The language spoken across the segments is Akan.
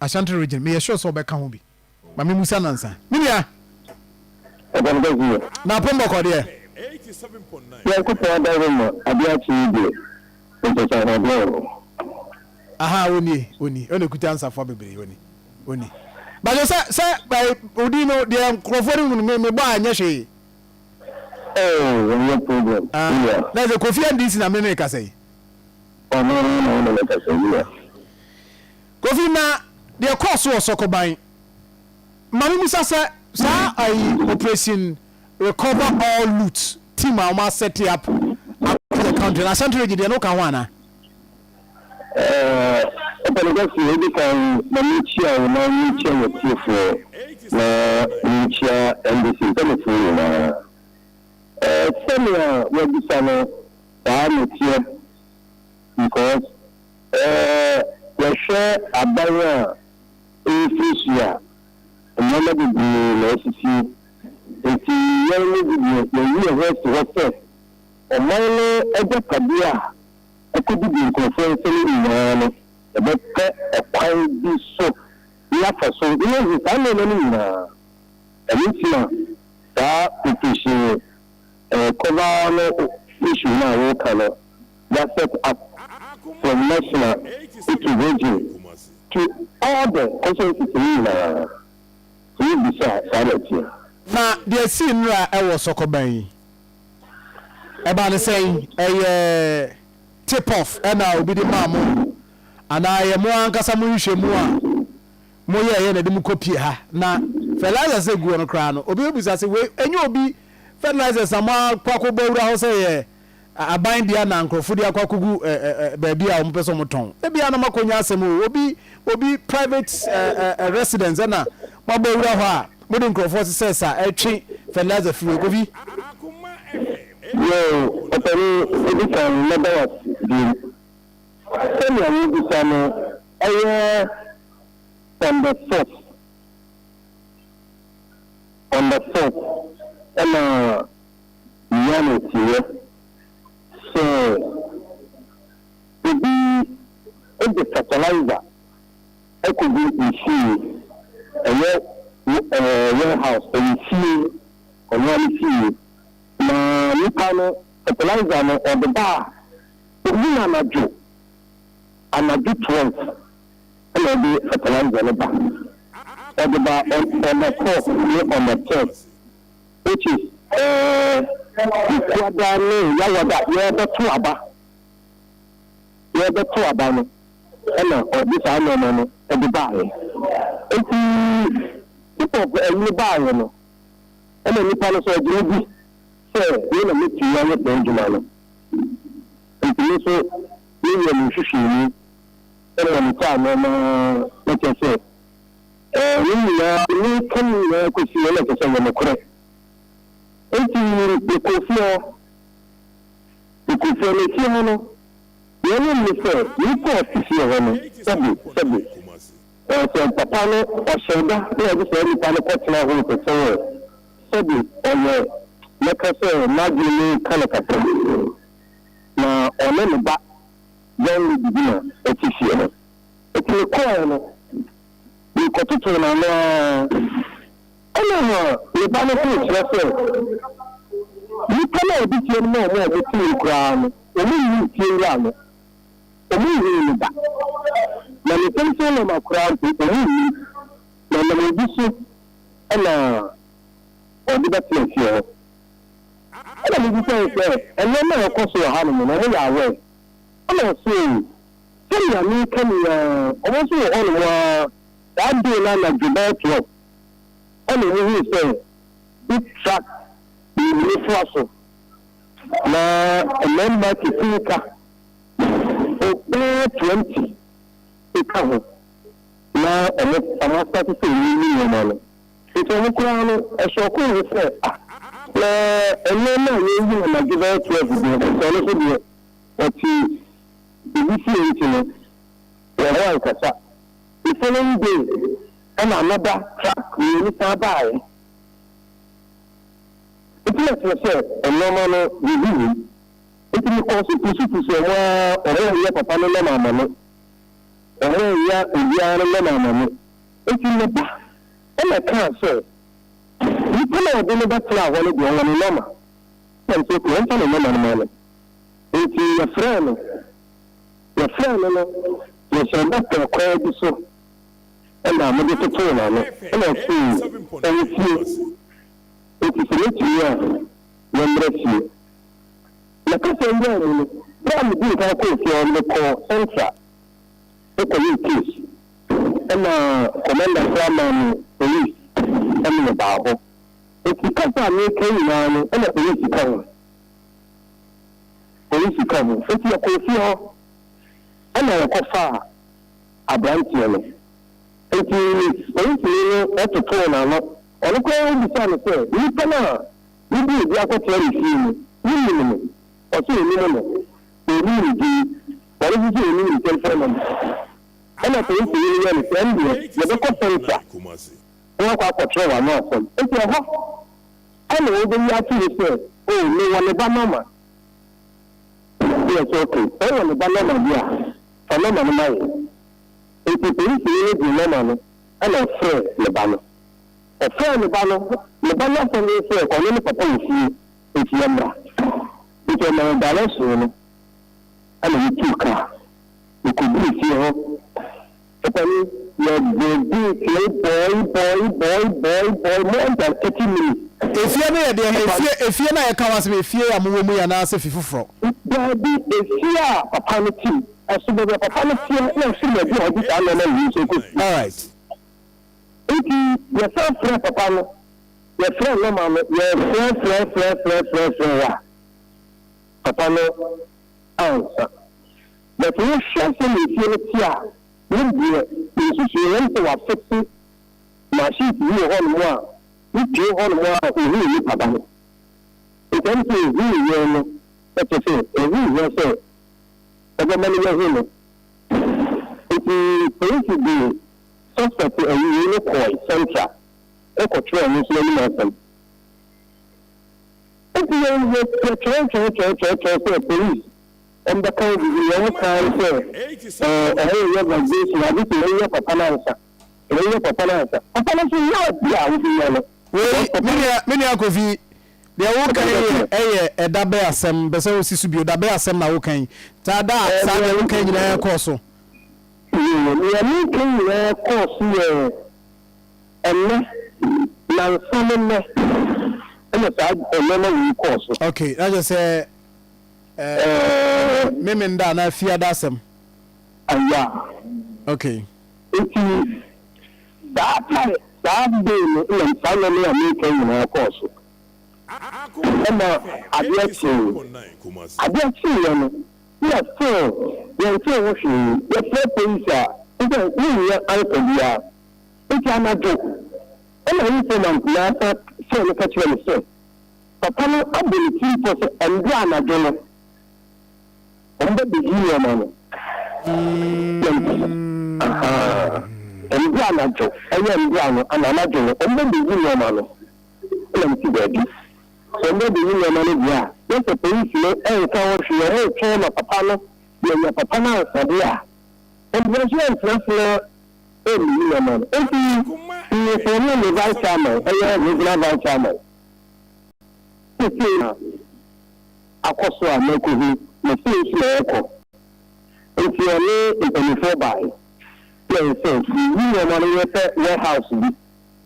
Ashanti Region, meyɛ sure sɛ ɔbɛka ho bi. Ma me musa nansa. Me nua. Ɛdɔm bɛgye. Na apom bɔkɔ deɛ. Nyankopɔn adaworo ma adeɛ akye yi deɛ, nkyɛ ahoɔden wɔ hɔ. Aha onie oni ɔna ekuta nsafoa bebree oni oni bajo sɛ sɛ ɛɛ odi no deɛ nkurɔfoɔ no hunu me me bɔ a nyɛ hwee. Oh ɛnyɛ problem Ah wura. Na sɛ Kofi NDC na me ne kasa yi. Ɔno ara na wo ne no kasa yi wura. Kofi na deɛ kɔɔ so wɔ Sɔkɔban ma me musa sɛ saa ayi operation recover all loot team a wɔn asɛte up across the country na Ashanti region deɛ no ka ho ana? Ɔpɛnikɛse, edi kan ma minkyia wo na minkyia w'atiefoɔ na minkyia NDC mpanimfoɔ nyinaa. Sɛnea woabisa no saa na ɛteɛ because yɛhwɛ aban a ɛrefiri so yi a, nneɛma bebree na asisi nti yɛn mu bi deɛ yɛayi yɛn ho asi hɔ sɛ ɔman no agyapadeɛ a akodidi nkurɔfoɔ nsam nyinaa no, yɛbɛpɛ ɔkwan bi so na yɛafa so na yɛahu saa nneɛma no nyinaa. Ɛno nti na saa operation cover no issue no a woreka no, yɛa set up from national to region to all the constituencies no nyinaa. Sɛ wobisa a, saa na ɛteɛ. Na deɛ ɛsii nnora wɔ Sɔkɔban yi, Ɛbaa no sɛn? Ɛyɛ tip off na obi de maa mo anaa ɛyɛ mo ankasa mo nhwehwɛmu a moyɛeɛ na ɛde mo kɔpie ha? Na fertilizers a ɛgu hɔ no koraa no, obi bɛbisa sɛ wei ɛnyɛ obi fertilizers na moakɔ akɔbɔ awura hɔ sɛ ɛyɛ aban dea na nkurɔfo de akɔ akɔgu baabi a wɔpɛ sɛ wɔtɔn. Ebia na moakɔnya asɛm o, obi obi private residence ɛna moabɔ awura hɔ a mode nkurɔfoɔ sesɛ sa ɛtwe fertilizer firi hɔ. Kofi. Yoo, ɔpanin, edi kan mɛda wo ase bio. Sɛnea wobisa no, ɛyɛ on the fourth, on the fourth ɛna menya no nteeɛ sɛ obi de fertilizer kɔgu ne fie, ɛyɛ warehouse, ɛyɛ fie, ɔno ara ne fie, na nipa no fertilizer no ɔde ba a, ɔhu no anadwo, anadwo 12 ɛna ɔde fertilizer no ba, ɔde ba on the fourth ne on the third, which is ɛɛ Wukuada ne Yawada yɛrebɛto aba. Yɛrebɛto aba no ɛna ɔde saa nneɛma no de baeɛ. Nti tip of ayi no baeɛ no ɛna nipa no nso ɔgye me di sɛ me na mɛtumi ayɛ saa adwuma no. Nti me nso meyɛɛ me nhwehwɛmu monitor nneɛma na kyerɛ sɛ ɛɛ ne nyinaa meka ne nyinaa kɔsi ɛna kyerɛ sɛ ɛyɛ nokorɛ. Nti mekɔɔ fie hɔ. Mekɔɔ fie hɔ no efie hɔ no deɛ ɛwɔ mu ne sɛ nipa a ɔte fie hɔ no sɛbe sɛbe ɛɛ sɛ papa no ɔhyɛɛ da na ɔde saa nipa no kɔtena hɔ pɛ sɛ sɛbe ɔyɛ mɛka sɛ n'adwene mu ka no kakra na ɔne ne ba young lady bi na ɛte fie hɔ. Nti mekɔɔɛ no mekɔtotoo no ano ara. Ɛnna ne ba no nso rekyerɛ sɛ nnipa no a ɔde fie no maa wɔn a wɔte mu koraa no, wɔnnim fiewura no, wɔnhuu no da, na ne tenten nɔma koraa mpo, wɔnnim, na ɛnam obi so na ɔde bɛtena fie hɔ. Ɛnna mebisae sɛ, Nneɛma a ɛkɔ so wɔ hanom no, wɔyɛ aware? Ɛnna ɔse, Sɛnea mereka yi ara, wɔn nso wɔ hɔnom ara, saa day no anadwo bɛyɛ 12. Ɛnna wohui sɛ big truck mmienu toa so, na mmarima ketenka bɛyɛ 20 ka ho, na wɔastate sɛ wɔreyi nneɛma no. Nti wɔn koraa no, ɛhyɔkoo wɔn sɛ, Ah, na nneɛma a yɛreyi no anadwo bɛyɛ 12 deɛ, sɛ ɔno nso deɛ ɔte obi fie nti no, wɔn ankasa. The following day, ɛna another truck mmienu san baeɛ. Nti na kyerɛ sɛ nnoɔma no biribi wom. Nti mekɔɔ so pusupusu wɔn ara, wɔn a wɔyɛ papa no nam amane. Wɔannya obiara no nɔma amma me. Enti ne ba na ɛkaa sɛ, Nipa no a ɔde no bɛtenaa hɔ no deɛ, ɔwɔ ne nɔma. Ɛna mese, Okay, ɔmfa ne nɔma no mma no. Enti yɛfrɛɛ no. Yɛfrɛɛ no no, yɛhyɛɛ da pɛɛ kwan bi so na mede totoo n'ano. Ɛna ɔsee, Ɔwɔ fie, enti sɛ mɛtumi a, yɛmmra fie. Na kasa yi baa mu no, berɛ a medii nkan kɔɔ fie hɔ no, mekɔɔ Central kɔyɛɛ case. Ɛna commander koraa maa me police ne yɛbaa hɔ. Enti kasa a mereka yi nyinaa no, ɛna police ka ho. Polisi ka ho. Enti yɛkɔɔ fie hɔ ɛna yɛkɔfaa abranteɛ no. Enti polisini no totoo n'ano. Ɔno koraa bisaa no sɛ, Nipa no a wode obi akɔtena ne fie no, wonim no? Ɔse ɔnim no. Ɔnim ne din. Ɔno nso se ɔnim ne telephone number. Ɛna polisini no yɛɛ no sɛ, Ɛndeɛ yɛbɛkɔ sɛntra na woakɔ akɔtwerɛ w'ano asɛm. Enti ɛhɔ Ɛna obeyi ato mu sɛ, Oh, mewɔ ne ba nɔma. Ɛna ɔse, Ok, sɛ wowɔ ne ba nɔma deɛ a, fa nɔma no ma yɛn. Enti polisini no gyee nɔma no ɛna ɔfrɛɛ ne ba no. Ɔfrɛɛ ne ba no, ne ba no asɛm ne sɛ ɔne ne papa wɔ fie, enti yɛmmra. Enti ɔmaa yɛn direction no, ɛna yɛtuu kaa. Yɛkɔduruu fie hɔ. Ɔpanin, yɛbɔɔ gate no bɔe bɔe bɔe bɔe bɔe more than 30 minutes. Efie no yɛ deɛ he? Efie, efie no a yɛka ho asɛm, efie a mowɔ mu yi anaasɛ fi foforɔ? Daabi, efie a papa no te mu. Ɛso baabi a papa no teɛ na ɛso baabi a ɔde saa nnoɔma wei nso kɔ fie. Alright. Nti yɛsan frɛɛ papa no, yɛfrɛɛ nɔma no, yɛfrɛ frɛ frɛ frɛ frɛ frɛ a, papa no ansa. But wo hwɛ sɛnea efie no te a, me deɛ me nsusuiɛ yɛ ne sɛ w'afekse machines bi wɔ hɔ nom a wo pue hɔ nom a ohuu nipa ba no. Nti ɛne sɛ ohuu yɛn no na kyerɛ sɛ ɛho nhia sɛ ɔbɛma no yɛahu no. Nti polisi de suspect ayi wei no kɔɔe central kɔ twerɛɛ ɔno nso n'anim asɛm. Nti yɛn yɛ twɛn twɛn twɛn twɛn twɛn sɛ police Wɔbɛka wo biribi, nea wɔka ara ne sɛ, Ɛɛ, wɔreyɛ graduation, agye sɛ wɔnya papa no ansa. Wɔnya papa no ansa. Papa no nso nyɛ ade a wobɛnya no. Wei, me nua, me nua Kofi, deɛ woka yi yɛ, ɛyɛ ɛda bɛ asɛm, mpɛ sɛ wosi so bio, da bɛ asɛm na woka yi? Saa da a saa deɛ woka yi nyinaa kɔɔ so. Yoo, nea meka yi nyinaa kɔɔ so yɛ ɛnnɛ, nansa ne nnɛ, ɛna saa nneɛma wei kɔɔ so. Okay, na kyerɛ sɛ Ɛɛ Memenda anaa Fiada asɛm. Aya. Okay. Nti saa time saa day no na saa nneɛma yi a mereka yi nyinaa kɔɔ so. Ɛna adeɛ kyee. Adeɛ kyeeɛ no na still yɛntee ho hwee. Yɛfrɛ police a kyerɛ sɛ wonnya answer biara. Nti anadwo ɛna informant no ara frɛɛ no ka kyerɛɛ me sɛ. Papa no abɔ ne tirim pɔ sɛ ɛnnora anadwo no, wɔbɛbɛyi nneɛma no. Ahaa. Ɛnnora anadwo, ɛyɛ nnora no, ana anadwo no, wɔbɛbɛyi nneɛma no. Ɛna mese daabi. Sɛ wɔbɛbɛyi nneɛma no deɛ a, na sɛ polisi no ɛnka ho hwee, wɔretwɛn ma papa no, yɛanya papa no ansa deɛ a, ɛndeɛ nso yɛntena ase na ɛmmɛyi nneɛma no. Enti, mefrɛɛ me vice chairman, ɛyɛ regional vice chairman. Seesei na akɔ so a makohu na sei nso na ɛrekɔ. Enti ɔne mpanimfoɔ baeɛ na ɛyɛ sɛ yɛyi nneɛma no yɛpɛ warehouse bi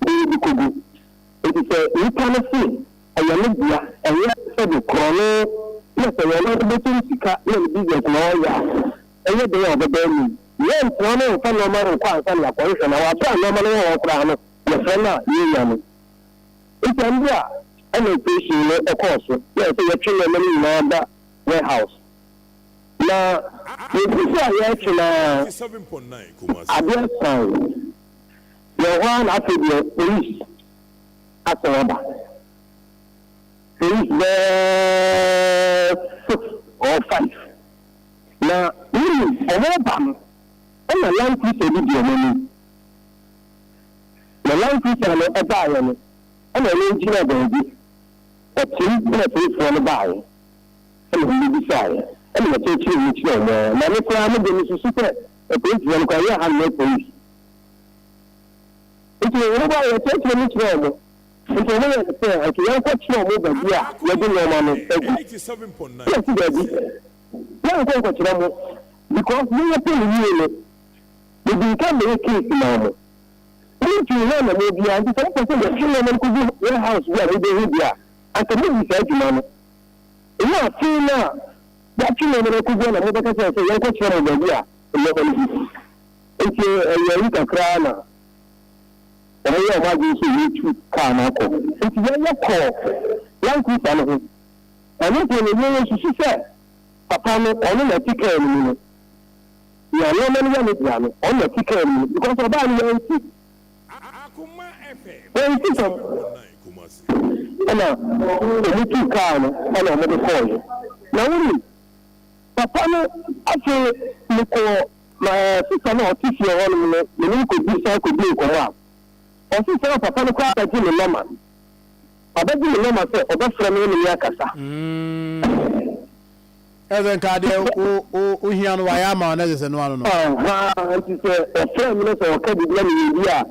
na yɛde kɔgu. Enti sɛ nipa no se ɛyɛ ne dea, ɛnyɛ sɛbe korɔno na sɛ ɛyɛ ɔno ɔbɛtɔ ne sika na ne business na ɔreyɛ a, ɛnyɛ dɛn a ɔbɛba anim. Yɛntena no mfa nneɛma no nkɔ ansa na yɛakɔhwehwɛ na wɔ berɛ a nneɛma no wɔ hɔ koraa no yɛfrɛ no a yɛnnya no. Ntsi mber a nna operation no kɔɔ so na ɔsɛ yɛtwe ndzɛmba no nyina ba warehouse na yegu so a yɛrotwe no ara, ade asae. Yɛwɔ hɔ ara na afei deɛ police asan aba. Police bɛyɛ six or five. Na wonim, wɔreba no nna Land Cruiser bi di wɔn anim. Na Land Cruiser no baeɛ no, ɛna ɔno gyinaa baabi, ɔteam ɛna apolisifoɔ no baeɛ, ɛna wɔbɛbisaaeɛ, ɛna wɔkyerɛkyerɛɛ mu kyerɛɛ wɔn ara. Na me koraa me deɛ mesusu sɛ. Apolisifoɔ no koraa yɛ ha nnɛ police. Nti wɔn ba yɛkyerɛkyerɛ mu kyerɛ wɔn. Nti wɔn yɛ no sɛ anka yɛnkɔkyerɛ wɔn baabi a yɛde nneɛma no agu. Ɛna yɛsi daabi, yɛnkɔ nkɔkyerɛ mo because yɛn yɛpɛ no yie no, yɛdi nka bɛyɛ case maa mo. Montuu ho anammɔn biara, nti sɛ mopɛ sɛ yɛtwe nneɛma no kɔgu warehouse bi a mobɛhu deɛ a, anka modi saa dwuma no. Ɛnyɛ afei no a yɛatwe nneɛma no akɔgu hɔ na mobɛka kyerɛ yɛn sɛ yɛnkɔkyerɛ mo baabi a nneɛma no gu. Enti ɛyɛɛ ayi kakra ara na wɔyɛɛ wɔn adwene sɛ wɔretu kaa no akɔ. Enti yɛn yɛkɔɔ Land Cruiser no ho. Ɛno mpo no, yɛn yɛsusu sɛ papa no, ɔno na ɛte kaa no mu no. Nea nneɛma no yɛ ne dea no, ɔno na ɛte kaa no mu no. Because ɔbaa no yɛansi, yɛansi fam. Ɛna wɔtuu kaa no ɛna wɔde kɔeɛ. Na wonim, papa no afei mekɔɔ Ma sista no a ɔte fie hɔnom no ne no nkɔdi san kɔdi nkɔmmɔ a, ɔse saa papa no koraa abɛgye me nɔma. Wabɛgye me nɔma sɛ ɔbɛfrɛ me ne me akasa. Ɛsɛ sɛ nka deɛ wo wo wohia no wayɛ ama wo na ɛsɛ sɛ no ano no. Ahaa, nti sɛ ɔfrɛ me na sɛ ɔka biribi na meyɛ bi a,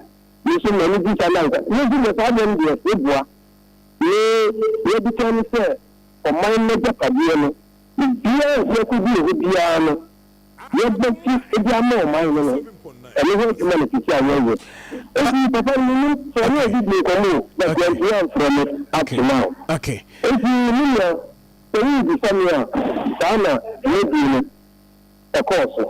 me nso m'ani gye saa na nka. Me nso deɛ saa deɛ no deɛ meboa. Me deɛ adi kan ne sɛ ɔman no agyapadeɛ no, biribiara a ɛhia kɔdi wɔ hɔ biara no, yɛbɛgye de ama ɔman no no, ɛno ho adwuma na seesei a yɛreyɛ. Enti papa no, mennim sɛ ɔne obi dii nkɔmmɔ o, but wantumi amfrɛ me up to now. Enti me nua, sɛ worebisa me a, saa na dwumadie no ɛkɔɔ so.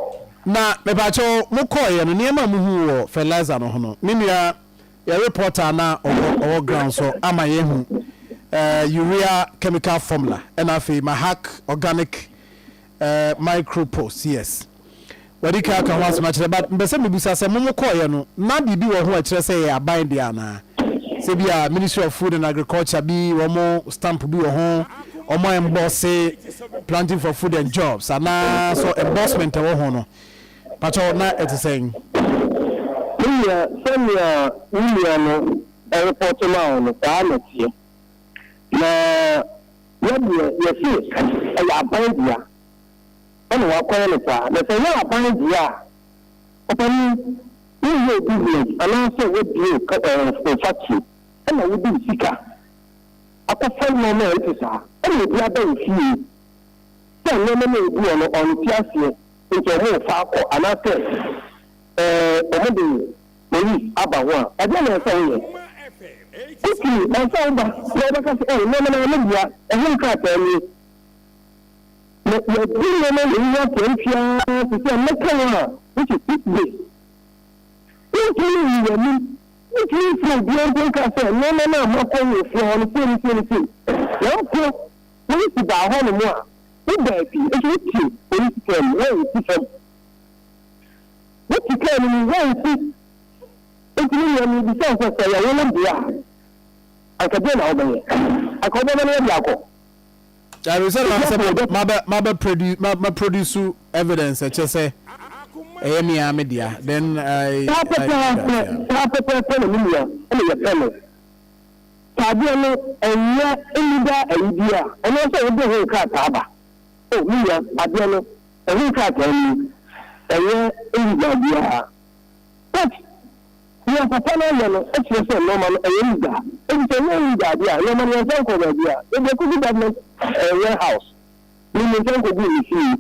Na mepakyɛw, mokɔeɛ no, nneɛma a mohuu wɔ fertilizer no ho no, me nua, yɛn reporter a na ɔwɔ ɔwɔ ground so ama yɛahu eh, urea chemical formula, ɛna afei Mahak organic Eh micro post yes wadi kan aka ho asɛm akyerɛ but mpɛ sɛ mebisa sɛ mo mo kɔɔyɛ no na biribi wɔ ho a ɛkyerɛ sɛ ɛyɛ aban dea anaa? Sɛ bi a ministry of food and agriculture bi wɔn stamp bi wɔ ho wɔn embosse planting for food and jobs anaa so embossment ɛwɔ ho no pakyɛw na ɛte sɛn? Me nua, sɛnea wo nua no repɔto maa wo no, saa na ɛteɛ. Na Yɛ deɛ yɛse ɛyɛ aban dea ɛna wakɔyɛ no saa na sɛ ɛnyɛ aban dea a ɔpanin woyɛ wo business anaasɛ wabue wo factory ɛna wode wo sika akɔfa nnoɔma a ɛte saa ɛna obi aba wo fie sɛ nnoɔma no a ɛgu hɔ no ɔnte aseɛ nti ɔmo refa akɔ anaasɛ ɛɛ ɔmo de police aba ho a ɛdeɛn na ɛsɛ woyɛ? Quickly, ɛsɛ sɛ woba na wobɛka sɛ, Oh, nneɛma no ɛyɛ me dea, ɛho nkrataa nie. Na yɛadi nneɛma wei ho atɛnkyea ara te sɛ mɛka wo a, which is 6 days. Wontumi nyi w'anim, wontumi mfrɛ obiara mpo nka sɛ nneɛma no a makɔ wɔ fie hɔ no sei ne sei ne sei. Na mpo polisi baa hɔnom a, wobaa bi nso wote polisi kaa mu, woansi fam. Wote kaa no mu, woansi. Enti me nua, merebisa wo sɛ, sɛ ɛyɛ wo wo dea a, anka deɛn na wobɛyɛ? Anka wobɛma no adi akɔ? Dabi, sɛ na sɛ mabɛ mabɛ produce ma ma produce evidence ɛkyɛ sɛ ɛyɛ me ara me dea then I Saa I do that pɛpɛɛpɛ, yeah. saa pɛpɛɛpɛ na me nua, ɛna yɛpɛ no. Sɛ adeɛ no ɛnyɛ illegal ayi bi a, ɛno ara sɛ wode ho nkrataa ba. Oh, me nua, adeɛ no, ɛho nkrataa nie, ɛnyɛ illegal biara. But nea papa no ayɛ no kyerɛ sɛ nnoɔma no ɛyɛ legal. Enti sɛ ɛnyɛ legal deɛ a, nnoɔma no yɛmfa nkɔ baabi a, yɛde akɔgu government warehouse. Me memfa nkɔgu me fie.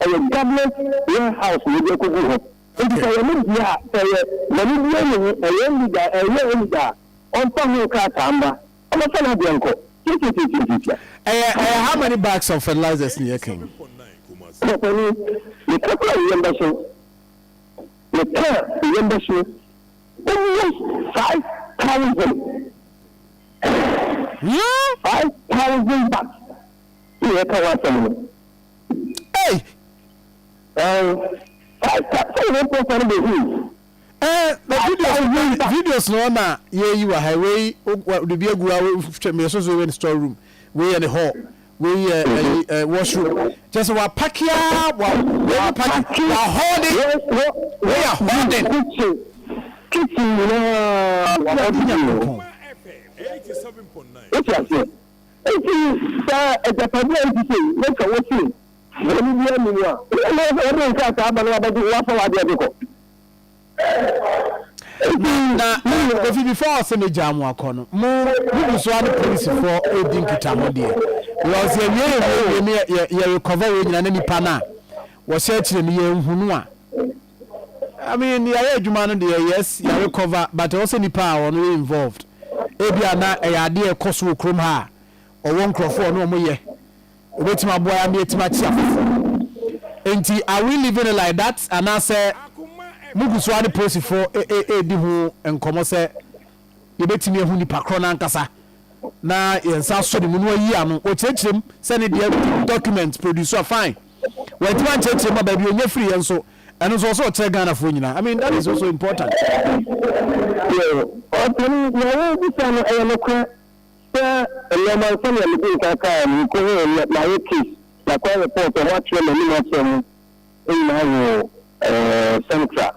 Ɛyɛ government warehouse na yɛde akɔgu hɔ. Enti sɛ ɛyɛ ne dea a, sɛ ɛyɛ bɔne biara nni ho, ɛyɛ illegal, ɛnyɛ illegal a, ɔmfa ho krataa mmra, ɔmmɛfa n'adeɛ nkɔ. Tiatiatiatiatia. Ɛyɛ how many bags of fertilizers na yɛka yi? Papa ni, meka koraa wo yam bɛhyew. Meka a me yam bɛhyew. Almost 5,000. 5,000 bags na yɛka ho asɛm no. Ei! Ɛn, 5,000, sɛ wo pɔsa no bɛhu. Eh, na videos, videos no na yɛyi wɔ ha wei wode bi agu ha wei meyɛ so so wei ne store room wei yɛ ne hall Wei yɛ ɛyi ɛ washroom. Kyerɛ sɛ wapake ara wa wei mu pake wa hoarding. Wei yɛ hoarding. Kitchen kitchen nyinaa wa Awurade hoarding o. Nyankopɔn. Wote aseɛ? Nti sɛ agyapadeɛ a ɛte sei na sɛ wose Bɔne biara nni mu a, na wɔde nkrataa ba na wabɛgye wafa w'adeɛ de kɔ. Na na Kofi before ɔsɛ me gyaa mo akɔ no mo mo gu so ara ne polisifoɔ redi nkitaho deɛ because yɛwie yɛwie wie ne yɛ yɛ recover wei nyinaa na nipa no a wɔhyɛ akyire no yɛnhu no a I mean yɛayɛ adwuma no deɛ yes yɛ recover but ɛwɔ sɛ nipa a ɔno yɛ involved ebi a na ɛyɛ adeɛ ɛkɔ so wɔ kurom ha a ɔwɔ nkurɔfoɔ ɔne wɔn yɛ Obetumi aboa yɛn ama yɛatumi akye afoforo. Enti are we leaving it like that anaasɛ mugu so ara ne polisifo redi ho nkɔmmɔ sɛ yɛbɛtumi ahu nipa korɔ no ankasa na yɛn nsa asɔ ne mu na wayi ano? Wɔkyerɛkyerɛ mu sɛ ne deɛ document produce a fine. Wantumi ankyerɛkyerɛ mu a baabi onya firi yɛn nso ɛno nso ɔsɛ ɔkyerɛ Ghanafoɔ nyinaa. I mean that is also important. Ɔpanin, nea worebisa no ɛyɛ nokorɛ. Sɛ nnoɔma no sɛdeɛ medii nkan kaeɛ no, mekɔhuu no, mayɛ case, makɔ report, wɔn atwerɛ m'anim akyerɛ mo nyinaa wɔ ɛɛ Central,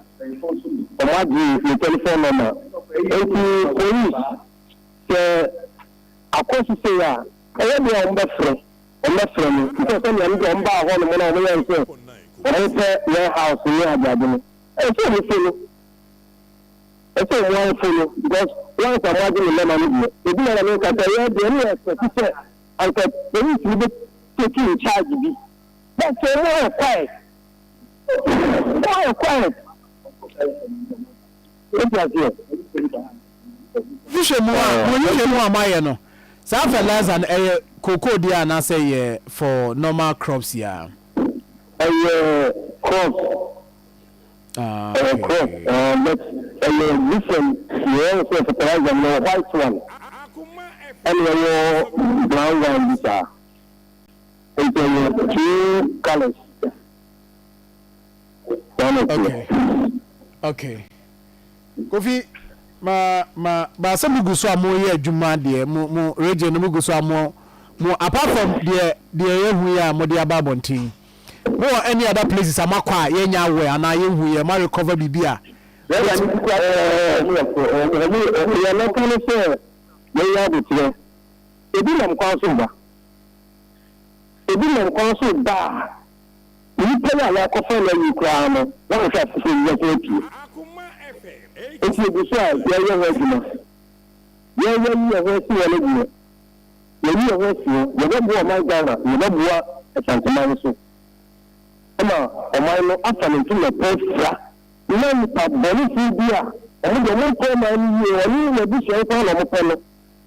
wɔn agye me telephone number. Enti police sɛ akɔ so sei a, ɛyɛ deɛ a wɔbɛfrɛ, wɔbɛfrɛ me, because sɛdeɛ me deɛ wɔn baa hɔ nom na wɔn yɛɛ sɛ wɔn pɛ warehouse ne adeade no, ɛsɛ sɛ wɔn follow. Ɛsɛ ɔmo ara follow because once a ɔmo agye me nɛma no deɛ ebi na na me nka sɛ yɛ deɛ ne yɛ expect sɛ anka police no bɛ take in charge bi but ɔmo ayɛ quiet, ɔmo ayɛ quiet, wote aseɛ. Nhwehwɛmu a mo nhwehwɛmu a moayɛ no saa fertilizer no ɛyɛ cocoa deɛ anaasɛ ɛyɛ for normal crops yi ara? Ɛyɛ crops. Ah, Ɛyɛ crop okay. eh, but ɛyɛ different. Yɛyɛ sɛ fertilizer no yɛwɔ white one ɛna yɛwɔ brown one bi saa. Nti ɛyɛ two colours. Saa na ɛteɛ. Okay. Okay. Kofi, ma ma ba sɛ mo gu so a mo yɛ adwuma deɛ mo mo region no mo gu so a mo mo apart from deɛ deɛ yɛhu yi a mo de aba abɔnten. Mo wɔ any other places a moakɔ a yɛnyɛ aware anaa yɛnhu yɛ, moa recover biribi a Brother no bi koraa ɔmo yɛ fo ɔmo ɔmo deɛ mɛka ne sɛ yɛnyɛ aboterɛ ebi nam kwan so ba ebi nam kwan so ba a nipa yi a yɛakɔfa no ayi koraa no wɔnhwɛ afoforɔ bi bɛsan apue nti egu so a yɛyɛ ho adwuma yɛyɛ yi yɛn ho asi hɔ no deɛ Yɛyi yɛn ho asi hɔ, yɛbɛboa ɔman Ghana na yɛbɛboa Asanteman nso ma ɔman no afa ne ntoma pa afira na nnipa bɔnefoɔ bi a wɔn deɛ wɔmpɛ ɔman no yie, wɔne yɛn abusua nko ara na wɔpɛ no.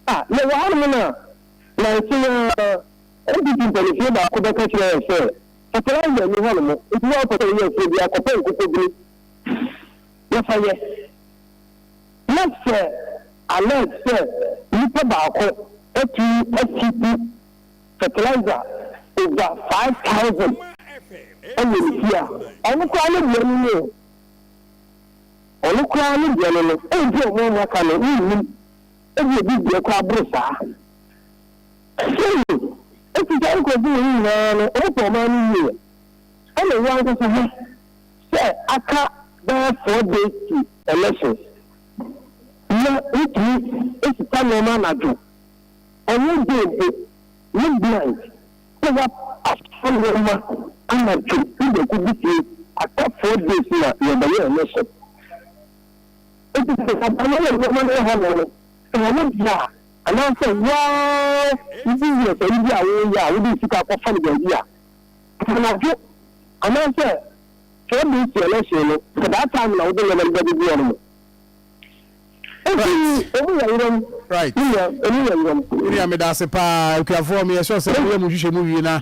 Ah, yɛwɔ hanom no a, nansa yi ara NPP mpanimfoɔ baako bɛka kyerɛɛ yɛn sɛ fertilizer nni hɔnom, nti wo a wopɛ sɛ woyɛ afuo biara kɔpɛ nkokɔbini na fa yɛ. Na sɛ alert sɛ nipa baako atumi akipu fertilizer over 5000 wɔ ne fie a, ɔno koraa ne deɛ no no o, ɔno koraa ne deɛ no no, ebia ɔmo a ɔmo aka no wonnim, ebia obi deɛ koraa boro saa. Sɛn? Enti saa nkorɔfo wei nyinaa no, ɔmo pɛ ɔman no yie? Ɛna wo ankasa ha sɛ aka bɛyɛ 4 days to elections na wotumi sesa nneɛma anadwo, ɛnyɛ day mpo, midnight sɛ woasesa nneɛma anadwo wode akɔgu fie, aka 4 days na yɛrebɛyɛ election. Enti sɛ aban no yɛ nneɛma no wɔ hɔnom no, sɛ wɔn deɛ a, anaasɛ wo ara wo business ayi bi a woreyɛ a wode wo sika akɔfa no baabi a, anadwo anaasɛ 4 days to election no, sɛ that time na wode nneɛma no bɛgugu hɔ nom. Enti emu yɛ yerɛm. Right. Me nua, emu yɛ yerɛm. Me nua meda ase paa. Akuafoɔ meyɛ sure sɛ moyɛ mo nhwehwɛmu wie na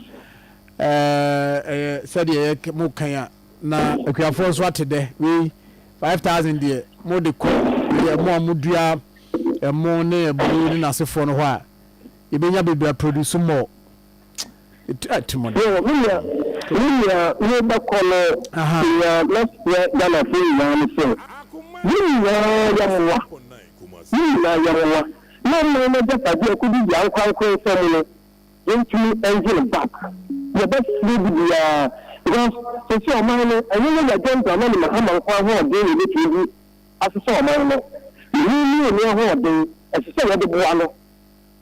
ɛyɛ sɛdeɛ yɛ mo kan a na akuafoɔ nso ate dɛ wei 5000 deɛ mo de kɔ yɛ mo a mo dua ɛmo ne aburo ne n'asefoɔ no hɔ a yɛbɛnya bebree a produce more. Yo, me nua, me nua, merebɛkɔ no, nea mɛsrɛ Ghanafoɔ nyinaa ne sɛ, yɛn nyinaa yɛmmoa, yɛn nyinaa yɛmmoa na ɔman no agyapadeɛ a ɛkɔdi yɛn ankorankoro nsam no, yɛntumi ngye no back. Yɛbɛsrɛ biribiara because seesei ɔman no, ɛnyɛ yɛn John Dramani Mahama nko ara ahoɔden na ɛbɛtumi de asesa ɔman no. Yɛn mmienu ahoɔden, ɛsɛ sɛ yɛde boa no.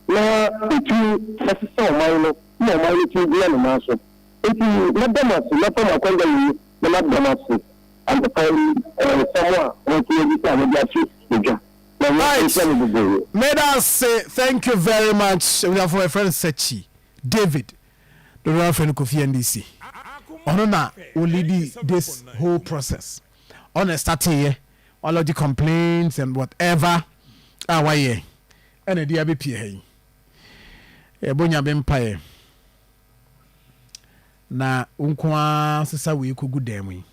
Na otumi sesa ɔman no ma ɔman no tumi gyina ne nan so. Enti mɛda mo ase, mɛfa mo akwannya wei na mada mo ase anɔpa yi wɔ nsɛm a moatumi abisa a mode ato dwa. Nyame Right. nhyira mo bebree. Meda ase, thank you very much. Abusuafo yɛfrɛ no Sakyi David. Dodoɔ no frɛ no Kofi NDC. Ɔno na ɔleadi this whole process. Ɔno na ɛstarteeɛ, walodge complaints and whatever a wayɛ ɛna ɛde abɛpie ha yi. Yɛbɔ Nyame mpaeɛ na wo nko ara sesa wei kɔgu dan mu yi.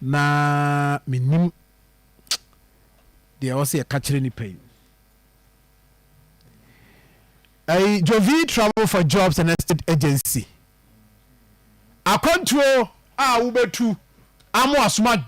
Na mennim deɛ ɛwɔ sɛ yɛka kyerɛ nipa yi. Ɛyi Jovi Travel for Jobs and Estate Agency. Akwantuo a wobɛtu ama asoma.